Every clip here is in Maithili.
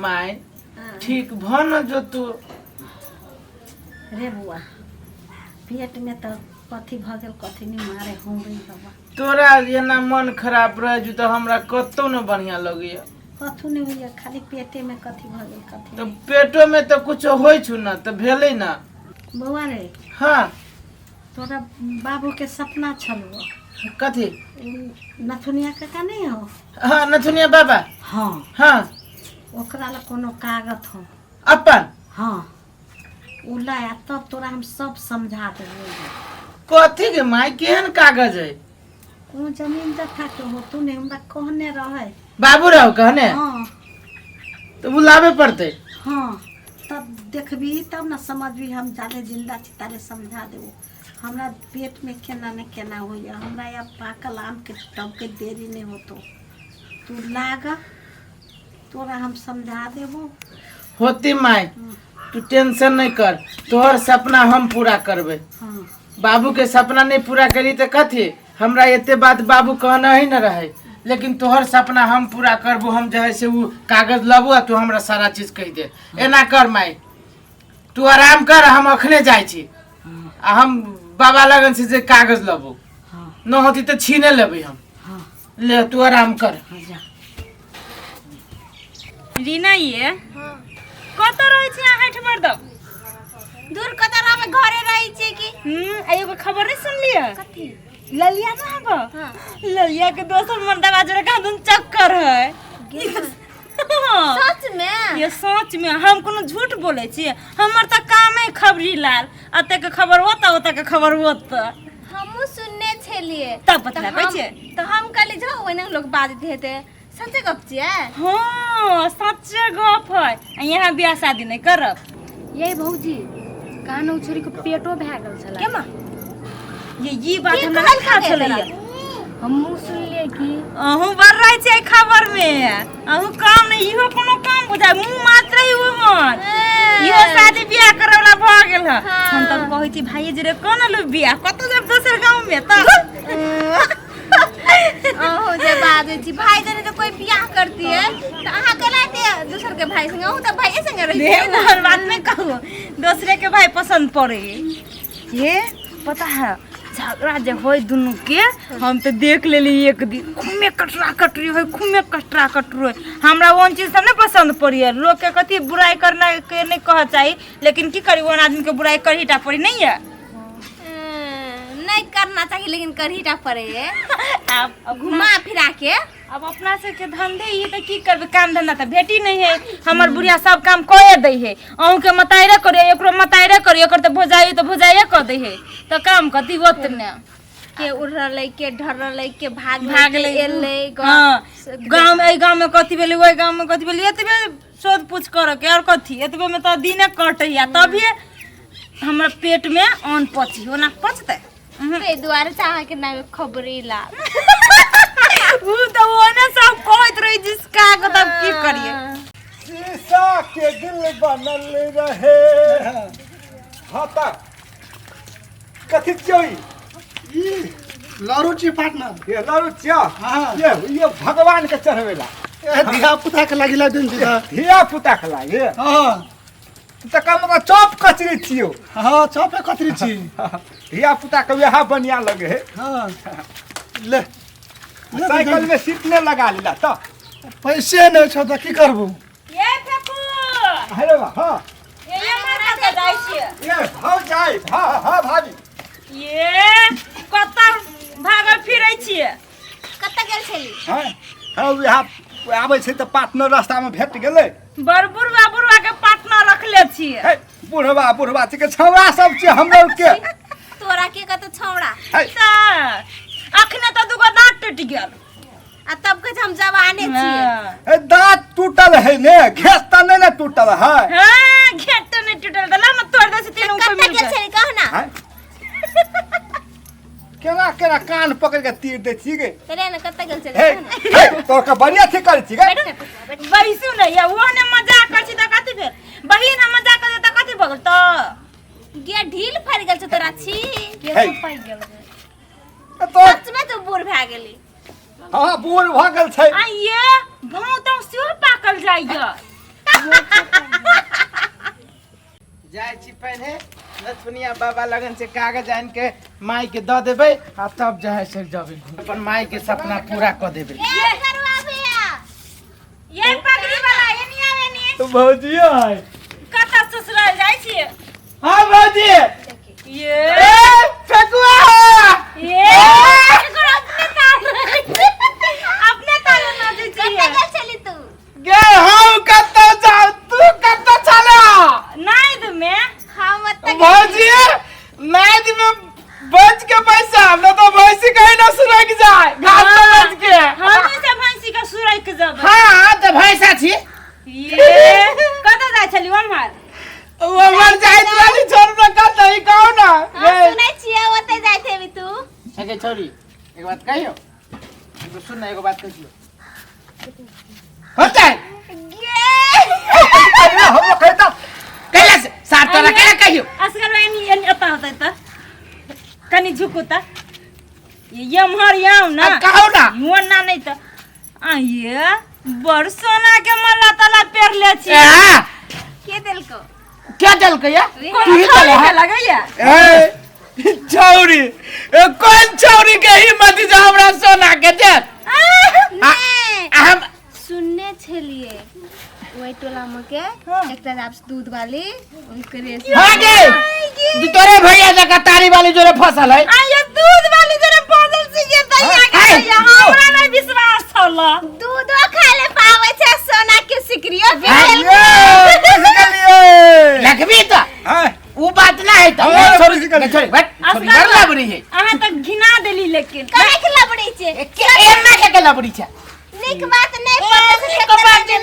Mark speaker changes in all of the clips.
Speaker 1: माय, ठीक भ न जतू।
Speaker 2: रे बुआ, पेट में तो कथी भ गेल, कथी नहीं मारे हम रे बाबा।
Speaker 1: तोरा एना मन खराब रहे जू तो हमरा कतौ न बढ़िया लगैया।
Speaker 2: कथू नहीं होइया, खाली पेटे में कथी भ गेल, कथी
Speaker 1: तो
Speaker 2: नहीं।
Speaker 1: पेटो में तो कुछ होइ छु न तो भेलै न।
Speaker 2: बौआ रे।
Speaker 1: हाँ।
Speaker 2: तोरा बाबू के सपना छलौ।
Speaker 1: कथी?
Speaker 2: नथुनिया काका नहीं हो?
Speaker 1: हाँ, नथुनिया बाबा।
Speaker 2: हाँ।
Speaker 1: हाँ।
Speaker 2: ओकरा ला कोनो कागत हो।
Speaker 1: अपन?
Speaker 2: हाँ, उ लाया तब तोरा हम सब समझा देबो।
Speaker 1: कथी के माय, केहन कागज है?
Speaker 2: कोनो जमीन जथा के हो, तू नहीं हमरा कहने रहे।
Speaker 1: बाबू रहो कहने?
Speaker 2: हाँ।
Speaker 1: तो बुलावे पड़ते?
Speaker 2: हाँ, तब देखबी तब ना समझबी। हम जाले जिंदा छी ताले समझा देबो। हमरा पेट में केना ने केना होइया, हमरा या पाकल आम के टब के देरी नहीं होतो। तू लाग, तोरा हम समझा देबो।
Speaker 1: होती माय, तू टेंशन नहीं कर, तोहर सपना हम पूरा करबे।
Speaker 2: हाँ।
Speaker 1: बाबू के सपना नहीं पूरा करी तो कथी, हमरा एते बात बाबू कहना ही न रहे, लेकिन तोहर सपना हम पूरा करबो। हम जे है से उ कागज लबो आ तू हमरा सारा चीज कहि दे। एना कर माय, तू आराम कर, हम अखने जाइ छी आ हम बाबा लगन से जे कागज लबो।
Speaker 2: हाँ।
Speaker 1: न होती तो छीने लेबै हम।
Speaker 2: हाँ।
Speaker 1: ले, तू आराम कर।
Speaker 2: हाँ, जा।
Speaker 3: रीना, ये कतऽ रहै छी अहाँ एहिठमर? दऽ
Speaker 4: दूर कतऽ रहबै, घरे रहै छियै की।
Speaker 3: आ एगो खबर नहीं सुनलियै?
Speaker 4: कथी?
Speaker 3: ललिया ना हब?
Speaker 4: हाँ।
Speaker 3: ललिया के दोसर मर्दवा जोरे कहाँ चक्कर है। हाँ।
Speaker 4: सच में?
Speaker 3: ये सच में, हम कोनो झूठ बोले छियै? हमर तऽ काम है खबरी लाल, एते के खबर ओतऽ, ओतऽ के खबर ओतऽ।
Speaker 4: हमहूँ सुनने छलियै।
Speaker 3: तब बतला
Speaker 4: तऽ
Speaker 3: कहै
Speaker 4: हम-
Speaker 3: छियै।
Speaker 4: तऽ हम कहली जाउ ओहिना लोक बाजैत हेतै, सच्चे गप छियै?
Speaker 3: हाँ, सच्चे गप है। आ यहाँ बियाह शादी नहीं करब।
Speaker 5: ये भौजी, कहाँ उ छोरी के पेटो भए गेल छलै।
Speaker 3: केमा ये बात
Speaker 4: के
Speaker 3: हमरा
Speaker 4: कहल
Speaker 3: नहीं था
Speaker 4: के
Speaker 3: छलैया।
Speaker 5: हमहूँ सुनलियै कि
Speaker 3: अहूँ बढ़ रहे छियै खबर में, अहूँ काम नहीं, इहो कोनो काम बुझाय मुँह मात्र ही मन इहो शादी बियाह करे वाला भऽ गेल है। हम तब कहै छी भाई जे रे कोन लू बियाह कतौ जब दोसर गाँव में तऽ
Speaker 4: अहूँ जे बाजै छी, भाई जने तो कोई बियाह करती है तऽ अहाँ केना एते दोसर के भाई संगे, अहूँ तऽ भाइये संगे
Speaker 3: रे
Speaker 4: रहितियै ने।
Speaker 3: ओहन बात नहीं कहू, दूसरे के भाई पसंद पड़े। ये पता है झगड़ा जे होय दुनू के, हम तो देख लेली एक दिन खूमे कटरा कटरी होय, खूमे कटरा कटरी होय। हमरा ओहन चीज सब नहीं पसंद पड़ी है। लोग के कथी बुराई करना के नहीं कह चाही, लेकिन की करी, ओहन आदमी के बुराई करही टा पड़ी नहीं है।
Speaker 4: नहीं करना चाहिए लेकिन करही टा पड़े है।
Speaker 3: अब
Speaker 4: घुमा फिरा के।
Speaker 3: अब अपना सबके धंधे ही तऽ की करबै, काम धंधा तऽ भेटी नहीं है। हमर बुढ़िया सब काम कए दै है, अहूँके मताइरे करियो, एकरो मताइरे करियो, एकर तऽ भोजाइ तऽ भोजाइए कऽ दै है, तऽ काम कथी ओतने।
Speaker 4: के उड़लै, के ढरलै, के भागलै,
Speaker 3: भागलै,
Speaker 4: के एलै।
Speaker 3: हाँ, गाँव में एहि गाँव में कथी भेलै, ओहि गाँव में कथी भेलै, एतबे शोध पूछ करऽ के और कथी। एतबे में तऽ दिने कटैया, तभिए हमरा पेट में अन्न पची, ओना पचतै?
Speaker 4: ताहि दुआरे से अहाँके नाम खबरी लाल।
Speaker 3: उ तऽ ओने सब कहैत रही जिसका के, तब की करिए।
Speaker 6: शीशा के दिल बनल रहे। हाँ त कथी छियौ ई?
Speaker 7: ई लड़ू छी पार्टनर।
Speaker 6: ये लड़ू छियौ?
Speaker 7: हाँ।
Speaker 6: ये भगवान के चढ़वेला।
Speaker 7: ए, धिया पुता के लागिला दिन छी तऽ।
Speaker 6: धिया पुता के लागे?
Speaker 7: हाँ।
Speaker 6: तऽ कम मतलब चॉप कचरी छियौ।
Speaker 7: हाँ, चॉपे कचरी छी।
Speaker 6: धिया पुता के वएह बढ़िया लगे है।
Speaker 7: हाँ, ले ले।
Speaker 6: साइकिल में सीट नहीं लगा लीला तऽ?
Speaker 7: पैसे नहीं छौ तऽ की करबू?
Speaker 3: ये फेकू।
Speaker 6: हेलो, हाँ।
Speaker 3: ये मार कतऽ जाइ छियै?
Speaker 6: ये भाव जाइ। हाँ हाँ भाभी।
Speaker 3: ये कतऽ भागल फिरै छियै?
Speaker 4: कतऽ गेल छली?
Speaker 6: हाँ हाँ, वएह आबै छै तऽ पार्टनर रास्तामे भेट गेलै।
Speaker 3: बड़ बुढ़वा बुढ़वा के पार्टनर रखले छियै।
Speaker 6: हे, बुढ़वा बुढ़वा छै के छौड़ा सब छै हमरो के।
Speaker 4: तोरा के कतऽ छौड़ा?
Speaker 6: हे।
Speaker 3: तऽ अखने तऽ दूगो दाँत टूटि गेल।
Speaker 4: आ तब कहै छै हम जवाने छियै।
Speaker 3: हाँ।
Speaker 6: हे, दाँत टूटल है ने, घेस तऽ नहि ने टूटल है।
Speaker 3: हाँ, घेट तऽ नहि टूटल तऽ ला ने तोड़ दै छी तीनू
Speaker 4: कतऽ
Speaker 3: कोइ मिल
Speaker 4: गेल
Speaker 3: के।
Speaker 4: छली कह ना।
Speaker 6: हैं? केना केना कान पकड़ के तीर दै छी गे?
Speaker 4: रे ने कतऽ गेल छली
Speaker 6: हे।
Speaker 4: कह ना।
Speaker 6: हे, तोर के बढ़िया थी करै छी गे।
Speaker 4: बैठ ने पुतवा, बैठ।
Speaker 3: बैसू ने या वो ने मजाक कर छी तऽ कथी भेल? बहिन हम मजाक कर तऽ कथी भऽ गेल तऽ?
Speaker 4: गे, ढील फड़ि गेल छौ तोरा छी।
Speaker 6: हे।
Speaker 5: पाइ गेल रे।
Speaker 6: तो
Speaker 4: सच में तू बूढ़ भए गेली।
Speaker 6: हाँ, बूढ़ भऽ गेल छै।
Speaker 3: आ ये भाव तऽ सेहो पाकल जाइया।
Speaker 1: जाइ छी पहिने नथुनिया बाबा लगन से कागज आनि के माई के दऽ देबै आ तब जे है से जबै घूमे। अपन माई के सपना पूरा कऽ देबै।
Speaker 4: ये करवा भैया।
Speaker 3: ये पगड़ी वाला एनी आवे नी।
Speaker 1: तो भौजी है।
Speaker 3: कतऽ ससुराल जाइ छियै?
Speaker 1: हाँ भौजी।
Speaker 3: ये
Speaker 1: ए फेकुआ।
Speaker 3: ये एकर अपने ताल, अपने ताल नाचै
Speaker 4: कतऽ
Speaker 3: छियै।
Speaker 4: गेल छली तू?
Speaker 1: गे हम कतऽ जाउ, तू कतऽ चला?
Speaker 3: नाइद में।
Speaker 4: हम ओतऽ
Speaker 1: भौजी नाइद में बच के पैसा न तो भैंसी कहीं न सुरक जाए घास में बच के।
Speaker 3: हमही से भैंसी के सुरक जबै।
Speaker 1: हाँ तऽ भैंसा छी।
Speaker 3: ये कतऽ जाइ छली ओम्हर?
Speaker 1: ओ हमर जाइत रहली छोड़ न कतऽ ई कहू ना।
Speaker 4: हम सुनै छियै ओतऽ जाइत हेबी तू।
Speaker 1: हे छौरी एक बात कहियो, एगो सुन ना, एगो बात कहियो होतै।
Speaker 4: गे
Speaker 6: अरे हम कहता
Speaker 1: कैला से साथ तोरा कैला कहियो?
Speaker 3: असगर एनी एनी एतऽ होतै तऽ कनि झुकू तऽ ये एम्हर आउ ना।
Speaker 1: अब कहू ना।
Speaker 3: ओना नहि तऽ आ ये बड़ सोना के माला ताला पेरले छी।
Speaker 1: ए,
Speaker 4: के देलको?
Speaker 1: क्या देलकै या?
Speaker 3: कोनो
Speaker 1: तू ही
Speaker 3: छौरी
Speaker 1: देले
Speaker 3: के
Speaker 1: है।
Speaker 3: लगैया।
Speaker 1: ए छौरी, ए कोन छौरी के हिम्मत जे हमरा सोना के देत?
Speaker 4: नहि,
Speaker 1: आ हम
Speaker 4: सुनने छलिए ओहि टोला में के एकटा आब दूध वाली ओकरे से।
Speaker 1: हाँ गे जे तोरे भैया जका तारी वाली जोरे फसल है।
Speaker 3: आ ये दूध वाली जरे पागल छी ये दैया के
Speaker 1: हाय।
Speaker 3: दैया हमरा नहि विश्वास छल।
Speaker 4: दूधो खाय ले पावे छै, सोना के सिकरियो
Speaker 6: ये
Speaker 4: भेल।
Speaker 6: बुझ गेलियै।
Speaker 1: लखबी तऽ
Speaker 6: हाँ
Speaker 1: उ बात ना है तऽ
Speaker 6: हाँ,
Speaker 1: छोरी
Speaker 6: बुझ गेलियै।
Speaker 1: छोरी बट छोरी
Speaker 3: असगर
Speaker 1: बड़ लबड़ी है।
Speaker 3: अहाँ तऽ घिना देली लेकिन।
Speaker 4: काहे के लबड़ी छै?
Speaker 1: के एना के के लबड़ी छै?
Speaker 4: नीक बात नहि पता से।
Speaker 1: नीक बात नहि के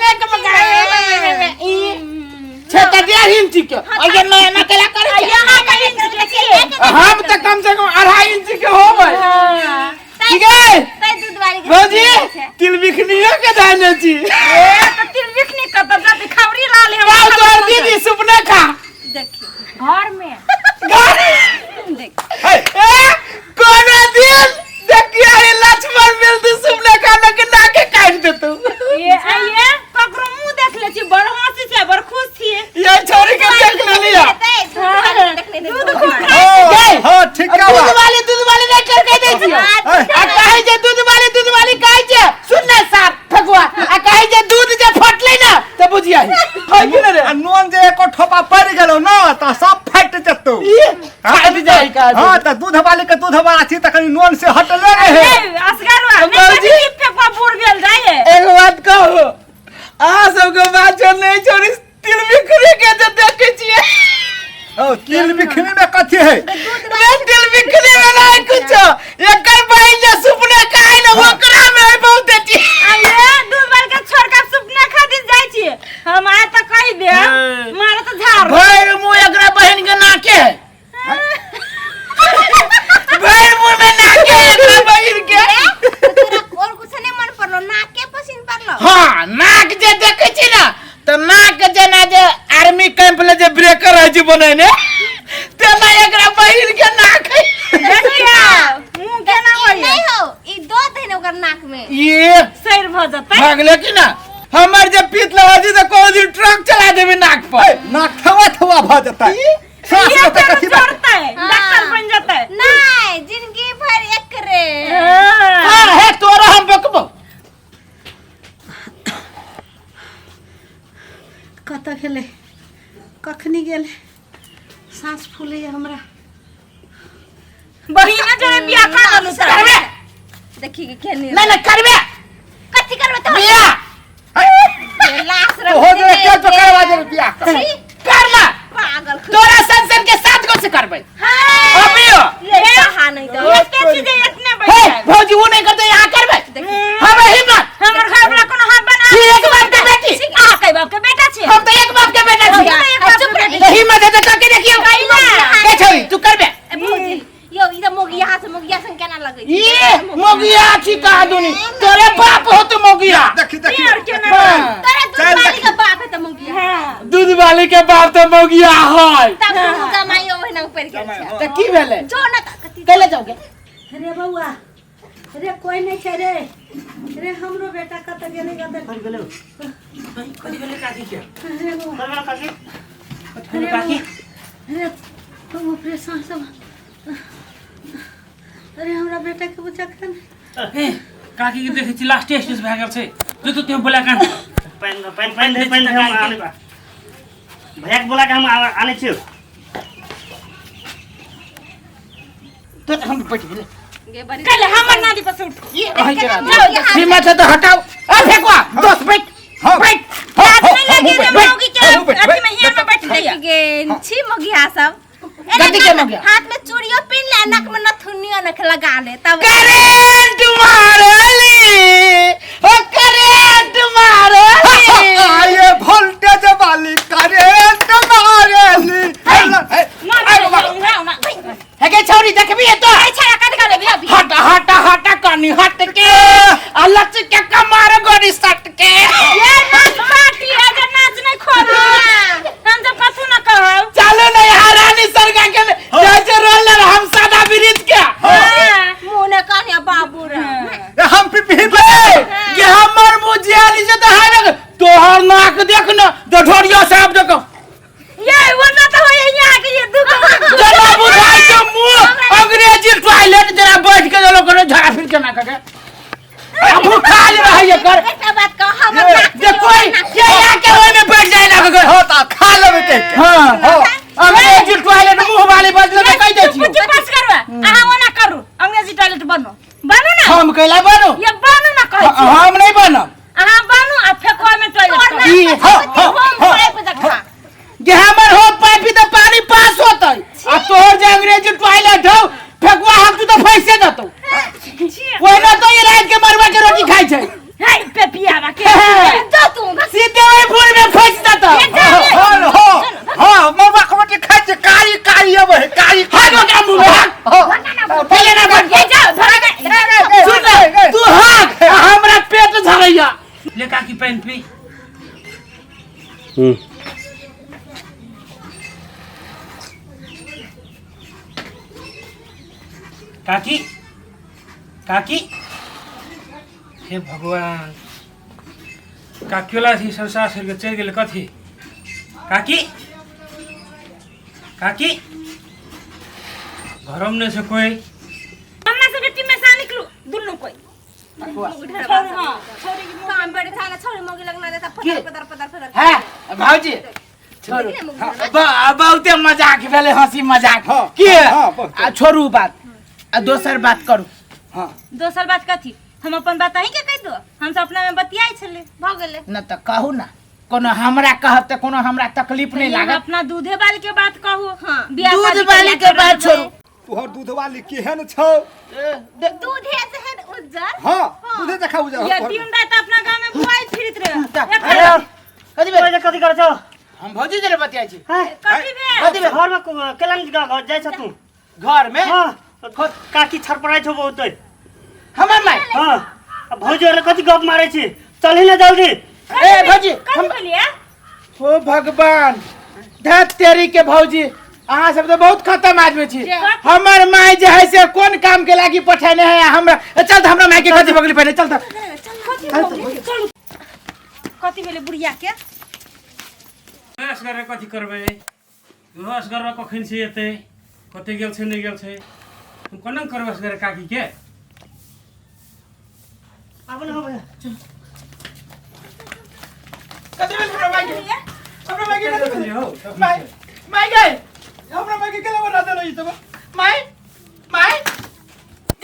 Speaker 1: छै तऽ 1.5 इंच के और ये नया ना केला करे छै।
Speaker 3: यहाँ के इंच के छियै।
Speaker 1: हम तऽ कम से कम 2.5 इंच के होबै। ठीक है
Speaker 4: तै दूध वाली के
Speaker 1: भौजी
Speaker 4: सिकरी छै।
Speaker 1: तिल बिखनियो के जाने छी।
Speaker 3: ए तऽ तिल बिखनी कतऽ जाति खबरी लाल हम।
Speaker 1: काउ तोहर दीदी सुपने खा।
Speaker 3: देखियौ घर में देख।
Speaker 1: ए कोनो दिन देखिए ही लक्ष्मण मिलती सुपने खा न के नाके काट देतू।
Speaker 3: ये आइए ककरो मुंह देख ले छी, बड़ हंसी छै, बड़ खुश छियै।
Speaker 1: ये छोरी के देख लेलिया।
Speaker 4: हेतै, दूध वाली के देखने नहि।
Speaker 3: दूध खूब
Speaker 6: हाँ हाँ ठीक
Speaker 1: दूध
Speaker 6: है।
Speaker 1: वाली दूध वाली नहीं करके दै छियै। आ कहै जे दूध वाली दूध वाली कहै छै, सुन ने साफ ठकुआ, आ कहै जे दूध जे फटलै ना तऽ बुझिया है कि ने रे?
Speaker 6: आ नून जे एको ठोपा पड़ि गेलौ ना तऽ सब फाटि जेतौ।
Speaker 1: फाटि जाइ का?
Speaker 6: हाँ तऽ दूध वाली के दूध वाला छी तऽ कनि नून से हटले रहे।
Speaker 3: ए असगरवा नहि
Speaker 1: बाबूजी।
Speaker 3: कथी फेकुआ बूढ़ भेल जाइए।
Speaker 1: एगो बात कहू, अहाँ सबके बात छोड़ नहीं छोड़ी तिल बिखरी के जे देखै छियै।
Speaker 6: ओ तिल बिखनी में कथी है?
Speaker 1: रे तिल बिखरी में नहीं कुछो, एकर बहिन जे सुपने खाइ ने ओकरा में है बहुत छी।
Speaker 3: आ ये दूध वाली के छोड़ के सुपना खातिर जाइ छियै। हम आय तऽ कहि देब मारे तऽ झाड़।
Speaker 1: भरि मुँह एकरा बहिन के नाके है, भरि मुँह में नाके है एकरा बहिन के।
Speaker 4: तोरा और कुछ नहि मन पड़लो, नाके पसीन पड़लो?
Speaker 1: हाँ नाक जे देखै छी ना तऽ नाक जेना जे आर्मी कैंप ले जे ब्रेकर रहै छै बनेने तेना एकरा बहिन के नाक है।
Speaker 3: देखियौ मुंह केना
Speaker 4: ई
Speaker 3: होइए।
Speaker 4: नहि हो, ई दो दे ने ओकर नाक में।
Speaker 1: ये
Speaker 3: सैर भऽ जेतै।
Speaker 1: भागले कि ना हमर जे पीत लगा छी तऽ कोनो दिन ट्रक चला देबै नाक पर।
Speaker 6: नाक थवा थवा भऽ जेतै, साँस
Speaker 3: ये
Speaker 6: लेतै
Speaker 3: तऽ
Speaker 6: कथी बात?
Speaker 3: चढ़तै डॉक्टर बनि जेतै।
Speaker 4: नहि, जिंदगी भरि एकरे।
Speaker 3: हाँ।
Speaker 1: हाँ हे तोरा हम बकबो।
Speaker 2: कतऽ गेलै? कखनी गेलै? साँस फूलैए हमरा।
Speaker 3: बहिना जोड़े बियाह कर लेलु तऽ।
Speaker 1: करबे।
Speaker 4: देखी के केने।
Speaker 1: नहीं नहीं करबे।
Speaker 4: कथी करबे तो?
Speaker 1: बियाह।
Speaker 4: लाश
Speaker 6: तो हो गेलै के तो करवा देबै बियाह।
Speaker 1: करना
Speaker 4: पागल
Speaker 1: तोरा सन सन के साथ गो से करबै अभियो।
Speaker 4: कहा नहीं तो
Speaker 3: एते चीज एतने
Speaker 1: हे
Speaker 3: बैठल।
Speaker 1: भौजी वो नहीं करते यहाँ करबै हमें हिम्मत।
Speaker 3: हमर घर वाला कोनो हाथ बना।
Speaker 1: छी एक बाप के बेटी।
Speaker 3: अहाँ कै बाप के बेटा छी?
Speaker 1: हम तो एक बाप के बेटा छी।
Speaker 3: हम तऽ एक बाप के बेटा
Speaker 1: तो हिम्मत है तो करके देखियो। के छोरी तू करबे?
Speaker 4: ए भौजी यौ, ई त मोगिया से मोगिया संग केना लगै छै?
Speaker 1: ये मोगिया छी कहा दुनी तोरे बाप हो तो मोगिया।
Speaker 6: देखी देखी।
Speaker 3: और केना?
Speaker 4: तोरा दूध
Speaker 6: चल
Speaker 4: वाली
Speaker 6: देखी।
Speaker 4: के बाप है त मोगिया।
Speaker 3: हाँ।
Speaker 1: दूध वाली के बाप तो मोगिया है।
Speaker 4: तब तू जमाई ओहिना पड़ि गेल छै।
Speaker 1: तो की भेलै?
Speaker 4: जो न त कथी
Speaker 1: कैले जाओगे?
Speaker 2: रे बौआ रे, कोइ नहि छै रे। रे हमरो बेटा कतऽ गेलै? कतऽ
Speaker 1: कथी भेलै काकी के?
Speaker 2: रे बौआ?
Speaker 1: काकी,
Speaker 2: रे बौआ। अरे बाप रे साँस सब अरे हमरा बेटा के बच्चा खन
Speaker 8: ए काकी के देखै छी लास्ट स्टेज भए गेल छै जो तो त्यो बोला कान
Speaker 9: पानि पानि पानि दे पानि दे हम आने बा भैया के बोला के हम आने छियो
Speaker 1: तो हम बैठ गेले
Speaker 3: कल हमर नादी पर से उठ
Speaker 1: ये अहीं के रात हिम्मत है तो हटाओ ए फेंकवा दोस्त बैठ
Speaker 6: हाँ।
Speaker 1: बैठ
Speaker 3: हाथ नहीं लगे रे
Speaker 6: बैठ,
Speaker 3: मौगी के
Speaker 6: हाँ, बैठ,
Speaker 3: अथी
Speaker 6: बैठ,
Speaker 3: में हियां में बैठ गई
Speaker 4: गे छी मगिया सब
Speaker 1: गद्दी के मगिया।
Speaker 4: हाथ में चूड़ियो पिन ले नाक में नथुनियो नख लगा ले तब
Speaker 1: करेंट मारली ओ करेंट मारली
Speaker 6: आये वोल्टेज वाली करेंट मारेली
Speaker 1: हे गे छौरी देखबी तो हट हट हट कनी हट के आ लच के कमार गोरी सट के
Speaker 3: ये नाच पार्टी है जे नाच नहीं खोलो हम सब कथू ना कहब
Speaker 1: चलो ना यहाँ रानी सरगा के जैसे रोलर हम सादा ब्रिज के
Speaker 4: मुंह ने कहने बाबू रे
Speaker 6: ए, हम पिपही पे
Speaker 1: ये हमर मुंह जियाली से तो है तोहर नाक देख न तो ढोरियो साहब देखो
Speaker 3: ये वो ना तो होय यहाँ के ये दुगो
Speaker 1: जरा बुझाई के मुंह अंग्रेजी टॉयलेट जरा बैठ के लोग करे झड़ा फिर के ना के अब भूखाल रहे एकर
Speaker 4: एकटा बात कह हमर नाक
Speaker 1: जे कोई के यहाँ के ओय में बैठ जाए ना के
Speaker 6: हो ता खा लेबे कह के
Speaker 1: हां अंग्रेजी टॉयलेट मुंह वाले बदले में कह दे
Speaker 3: चुप चुप पास करवा अहाँ वो ना करू अंग्रेजी टॉयलेट बनो बनो ना
Speaker 1: हम कैला बनो
Speaker 3: ये बनो ना कहै छी
Speaker 1: हम नहीं बनब
Speaker 3: अहाँ बनो आ फेकुआ में टॉयलेट करू
Speaker 1: ई
Speaker 6: हाँ, हाँ,
Speaker 4: हम पाइप देखा
Speaker 1: जे हमर हो पाइप तो पानी पास होतै आ तोहर जे अंग्रेजी टॉयलेट हो फेकुआ हम तू तो फैसे देतौ ओहिना तो ये रात के मरवा के रोटी खाइ छै
Speaker 3: हे पेपियावा के
Speaker 4: जो तू
Speaker 1: सीधे ओहि भूल में फंस देतौ
Speaker 6: हाँ हाँ हाँ मरवा के रोटी खाइ छै कारी कारी अबै है कारी
Speaker 1: भाग ओकरा मुंह में भाग पहिले ना बन
Speaker 3: ये जाओ धरा के
Speaker 1: सुन ले, तू भाग आ हमरा पेट झरैया
Speaker 8: ले काकी पानि पी काकी काकी हे भगवान काकीवला संसार छोड़ि के चलि गेलै कथी काकी काकी घरमे नहि छै कोइ
Speaker 3: हमरा सबके टीम में से निकलू दुनू कोई
Speaker 4: काम बड़े थाना छोड़ी मोगी लगना देता पदर पदर पदर पदर
Speaker 1: है भाउजी छोड़ू बहुते मजाक भेलै हंसी मजाक
Speaker 6: हाँ,
Speaker 1: की
Speaker 6: हाँ, बहुते।
Speaker 1: आ छोड़ू बात आ दोसर बात करू
Speaker 3: दोसर बात कथी हम अपन बात अहीं के कहि दो हम सब अपना में बतियाइ छलै
Speaker 4: भऽ गेलै
Speaker 1: न तऽ कहू ना कोनो हमरा कहब तऽ कोनो हमरा तकलीफ नहीं
Speaker 3: हम
Speaker 1: लागत
Speaker 3: अपना दूधे वाली के बात कहू हां बियाह
Speaker 1: दूध
Speaker 3: शादी
Speaker 1: वाली के
Speaker 3: कहिया
Speaker 1: बात
Speaker 3: करबै?
Speaker 1: छोड़ू
Speaker 6: तोहर दूध वाली केहन छौ
Speaker 4: दूधे जेहन उज्जर
Speaker 6: हाँ दूधे देखा उजर
Speaker 3: ये दिन रात अपना गांव में बुआई फिरत रहे
Speaker 1: अरे, कथी भेल?
Speaker 9: कथी करै छौ
Speaker 1: हम भौजी जरे बतियाइ छी
Speaker 3: कथी भेल
Speaker 1: कथी भेल
Speaker 9: घर में केला नहीं घर जाइ छ तू
Speaker 1: घर में
Speaker 9: हाँ काकी छड़पड़ाइ छौ बहुत
Speaker 1: हमर माय
Speaker 9: हाँ आ भौजी वाला कथी गप मारै छी चलही ना जल्दी
Speaker 1: ए भौजी
Speaker 3: कथी
Speaker 1: हम
Speaker 3: भेलियै
Speaker 1: ओ भगवान धत तेरी के भौजी अहाँ सब तो बहुत खतम आदमी छी हमर माय जे है से कोन काम के लागी पठेने है हमरा ए, चल त हमरा माय के कथी बगली पहने चल त
Speaker 3: चलू कथी भेलै बुढ़िया के
Speaker 8: असगर कथी करबै असगर कखन से एतै कतऽ गेल छै नहि गेल छै हम कोना करबै असगर काकी के
Speaker 9: आबो ना हो भैया
Speaker 1: कथी भेल हमरा माय के हमरा माय के कथी भेल माय माय गई हमरा माय के केला बना देलो ई सब माय माय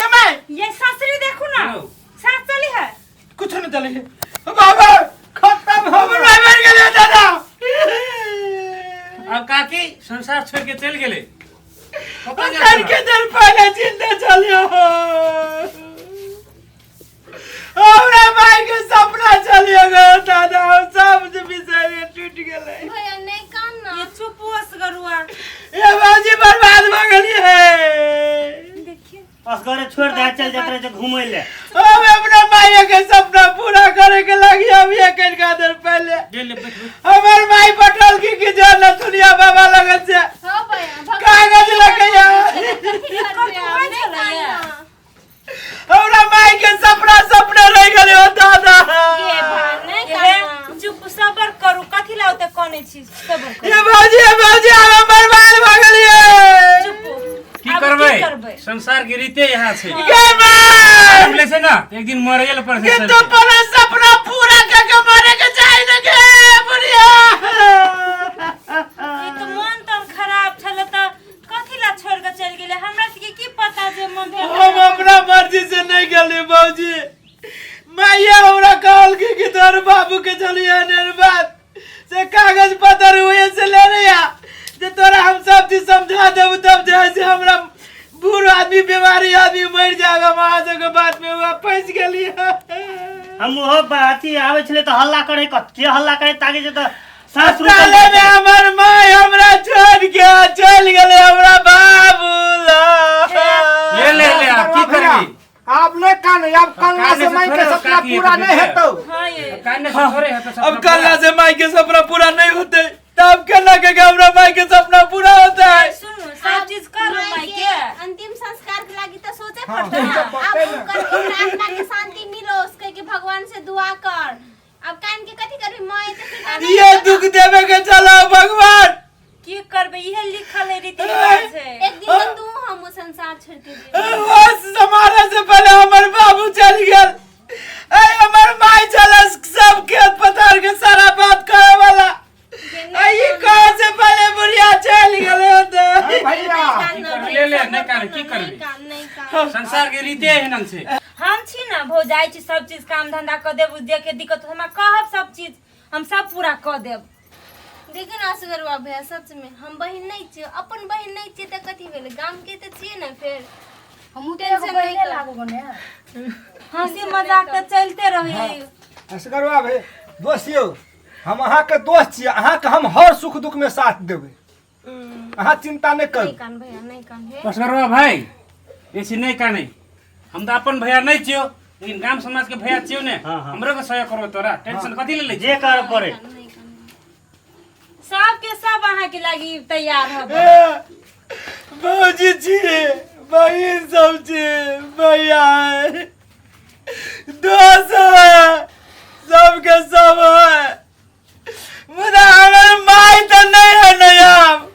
Speaker 1: ये माय
Speaker 3: ये सासरी देखू ना
Speaker 8: यौ।
Speaker 3: सास चली है
Speaker 1: कुछ नहीं चले बाबा खत्म हो गए माय मर गेलै दादा
Speaker 8: आब काकी संसार छोड़ि के चलि गेलै कतऽ गेल
Speaker 1: सर के
Speaker 8: छलै?
Speaker 1: दिल पहले जिंदा चलियो हमरा भाई के सपना चलियो गो दादा हम सब जे बिचारे टूट गेलै
Speaker 4: भैया नहीं कान ना
Speaker 3: ये चुप असगरुआ
Speaker 1: ये बाजी बर्बाद भ गेली है
Speaker 3: देखिए
Speaker 9: असगरे छोड़ दे चल जात रहे छै घूमै ले
Speaker 1: हम अपना माई के सपना पूरा करे के लागी हम ये कर का देर पहले
Speaker 8: ले ले बैठ बैठ
Speaker 1: हमर माई पटल की की जान दुनिया बाबा लगन से
Speaker 4: हाँ भैया
Speaker 1: कागज लगैया
Speaker 4: नहीं कान ना
Speaker 1: हमरा माई के सपना सपना रह गेलै हो दादा
Speaker 4: ये भा नहीं
Speaker 3: ये
Speaker 4: कान ना
Speaker 3: चुप सबर करू कथी ला ओते कनै छी सबर करू
Speaker 1: ये भौजी ये भौजी हम बर्बाद भ
Speaker 8: संसार के रीते यहाँ छै।
Speaker 1: गे माय!
Speaker 8: बोले छै ना, एक दिन मरैए लए पड़ै
Speaker 1: के
Speaker 8: छै
Speaker 1: तो
Speaker 8: सबके।
Speaker 1: अपना सपना पूरा करके मरे के चाही ने गे बुढ़िया।
Speaker 3: ई तऽ मन तन खराब छलै तऽ कथी ला छोड़ के चलि गेलै? हमरा सबके की पता जे मन भेल।
Speaker 1: हम अपना मर्जी से नहीं गेली बाबूजी, माइया हमरा कहलकी कि तोहर बाबू के चलिए एहन बात से कागज पत्र हुए से ले रही जे तोरा हम सब चीज समझा देबू, तब जे है से हमरा बूढ़ आदमी बीमारी आदमी मर जाएगा। हम अहाँ सबके बात में हुआ फंस गेली।
Speaker 9: हम ओहो अथी आबै छलै तऽ हल्ला करे, के हल्ला करे ताकि जे तऽ सास रुकल।
Speaker 1: साले में हमर माय हमरा छोड़ के चल गेलै हमरा बाबू
Speaker 8: ले ले ले, आब की करबी?
Speaker 6: आब नहि कान, आब कानला से
Speaker 8: काने से
Speaker 6: माई के
Speaker 8: थोड़े
Speaker 6: सपना
Speaker 8: काकी
Speaker 6: पूरा
Speaker 8: हेतै।
Speaker 6: नहीं हेतौ।
Speaker 3: हाँ ये
Speaker 8: काने से थोड़े हेतौ सपना
Speaker 1: अब कल्ला
Speaker 8: पूरा।
Speaker 1: से माई के सपना पूरा नहीं होते तब केना के हमरा माई के सपना पूरा होता है?
Speaker 3: सुनू, सब चीज करू माई के
Speaker 4: अंतिम संस्कार के लागी तो सोचे
Speaker 6: हाँ,
Speaker 4: पड़ता ना।
Speaker 6: सोचे
Speaker 4: अब
Speaker 6: पड़तै ना।
Speaker 4: ओकर ओकर आत्मा के शांति मिलो उसके कि भगवान से दुआ कर। अब कान के कथी करबी माय तो फिर कान
Speaker 1: ये दुख देवे के चला भगवान।
Speaker 3: की करबै, इहे लिखल है, रीति रिवाज है।
Speaker 4: एक दिन तो तू हम वो संसार छोड़ के जेबी।
Speaker 1: होश समारे से पहले हमर बाबू चल गेल। ऐ हमर माई चल सब खेत पथार के सारा बात कहे वाला, ऐ ई कहे से पहले बुढ़िया चल गेल।
Speaker 6: भैया
Speaker 8: की करबी? ले ले, नहि कान, की करबी?
Speaker 4: काम नहीं काम।
Speaker 8: संसार के रीते एहन छै।
Speaker 3: हम छी ना भौजाई छी, सब चीज काम धंधा कऽ देब। जे के दिक्कत होत हमरा कहब, सब चीज हम सब पूरा कऽ देब।
Speaker 4: देखियो ना असगरवा भैया, सच में हम बहिन नहीं छियै, अपन बहिन नहीं छियै तऽ कथी भेलै, गाम के तऽ छियै ने। फेर
Speaker 5: हमहूँ तऽ एगो
Speaker 4: टेंशन नहीं
Speaker 5: बहिने
Speaker 4: कर।
Speaker 5: लागू ने।
Speaker 3: हंसी मजाक तऽ चलते रही।
Speaker 6: असगरवा भाई दोस्त यौ, हम अहाँके दोस्त छियै, अहाँके हम हर सुख दुख में साथ देबै, अहाँ चिंता नहि करू।
Speaker 4: नहीं कान भैया, नहीं कान हे।
Speaker 8: असगरवा भाई, बेसी नहि कानै। हम तऽ अपन भैया नहि छियौ, लेकिन गाम समाज के भैया छियौ ने।
Speaker 9: हाँ, हाँ।
Speaker 8: हमरो के सहयोग करबो। तोरा टेंशन कथी ले लै
Speaker 9: जे कर पड़े।
Speaker 4: नहीं कान।
Speaker 3: सबके सब अहाँके लागी तैयार हब।
Speaker 1: भौजी छी, बहिन सब छी, भैया है, दोस्त है, सबके सब है, मुदा हमर माय तऽ नहीं है। नहीं, आब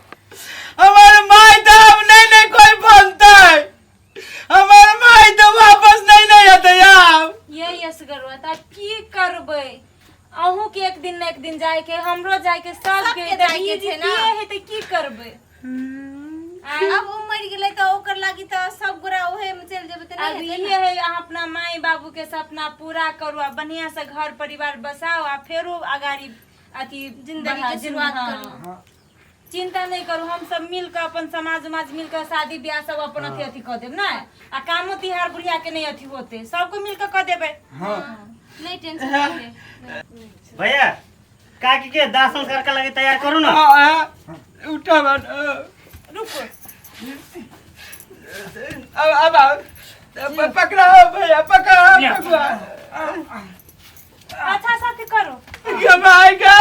Speaker 1: हमर माय तऽ आब नहीं नहीं कोई बनतै। हमर माय तऽ वापस नहीं नहीं हेतै आब।
Speaker 3: ये यसगरवा, तऽ आब की करबै? अहूँ के एक दिन न एक दिन जाए के, हमरो जाए के, सबके
Speaker 4: सबके
Speaker 3: तऽ
Speaker 4: जायके
Speaker 3: ई
Speaker 4: छै ना।
Speaker 3: रीतिये है, तऽ की करबै?
Speaker 4: अब ओ मरि गेलै तऽ ओकर लागी तऽ सब गोरा ओहे में चलि जेबै तऽ
Speaker 3: अब
Speaker 4: नहीं हेतै।
Speaker 3: इहे है, अहाँ अपना माय बाबू के सपना पूरा करू आ बढ़िया से घर परिवार बसाओ आ फेरो अगाड़ी अथी
Speaker 4: जिंदगी के शुरुआत करू।
Speaker 3: चिंता नहीं करू, हम सब मिल के अपन समाज उमाज मिल के शादी ब्याह सब अपन अथी अथी कऽ देब ना। आ कामो तिहार बुढ़िया के नहीं अथी होते, सबको मिल के कऽ देबै।
Speaker 4: नहीं टेंशन नहीं ले।
Speaker 9: भैया, काकी के दाह संस्कार के लागी तैयार करू ना।
Speaker 1: उठा बन।
Speaker 3: रुको।
Speaker 1: अब अब आओ। पकड़ाओ भैया, पकड़ाओ, पकड़ाओ।
Speaker 3: अच्छा साथी करो।
Speaker 1: गमाय गे।